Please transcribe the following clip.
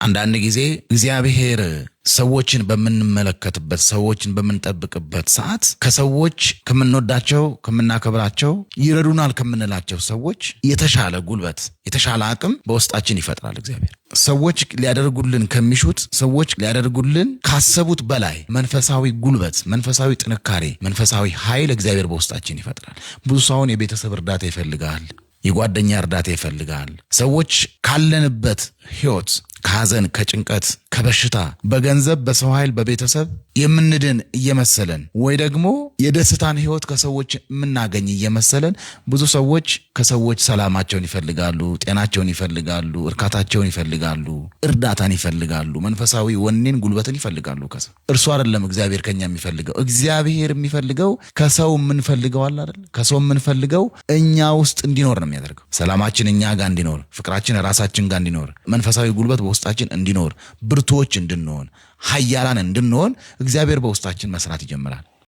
አንዳንድ ጊዜ እግዚአብሔር ሰዎችን በምንመለከትበት፣ ሰዎችን በምንጠብቅበት ሰዓት ከሰዎች ከምንወዳቸው፣ ከምናከብራቸው፣ ይረዱናል ከምንላቸው ሰዎች የተሻለ ጉልበት፣ የተሻለ አቅም በውስጣችን ይፈጥራል እግዚአብሔር። ሰዎች ሊያደርጉልን ከሚሹት፣ ሰዎች ሊያደርጉልን ካሰቡት በላይ መንፈሳዊ ጉልበት፣ መንፈሳዊ ጥንካሬ፣ መንፈሳዊ ኃይል እግዚአብሔር በውስጣችን ይፈጥራል። ብዙ ሰውን የቤተሰብ እርዳታ ይፈልጋል። የጓደኛ እርዳታ ይፈልጋል። ሰዎች ካለንበት ህይወት፣ ከሐዘን፣ ከጭንቀት፣ ከበሽታ በገንዘብ፣ በሰው ኃይል፣ በቤተሰብ የምንድን እየመሰለን ወይ ደግሞ የደስታን ህይወት ከሰዎች የምናገኝ እየመሰለን ብዙ ሰዎች ከሰዎች ሰላማቸውን ይፈልጋሉ፣ ጤናቸውን ይፈልጋሉ፣ እርካታቸውን ይፈልጋሉ፣ እርዳታን ይፈልጋሉ፣ መንፈሳዊ ወኔን፣ ጉልበትን ይፈልጋሉ ከሰው። እርሱ አይደለም እግዚአብሔር ከኛ የሚፈልገው። እግዚአብሔር የሚፈልገው ከሰው የምንፈልገው አለ አይደል? ከሰው የምንፈልገው እኛ ውስጥ እንዲኖር ነው የሚያደርገው። ሰላማችን እኛ ጋር እንዲኖር፣ ፍቅራችን ራሳችን ጋር እንዲኖር፣ መንፈሳዊ ጉልበት በውስጣችን እንዲኖር፣ ብርቱዎች እንድንሆን፣ ኃያላን እንድንሆን እግዚአብሔር በውስጣችን መስራት ይጀምራል።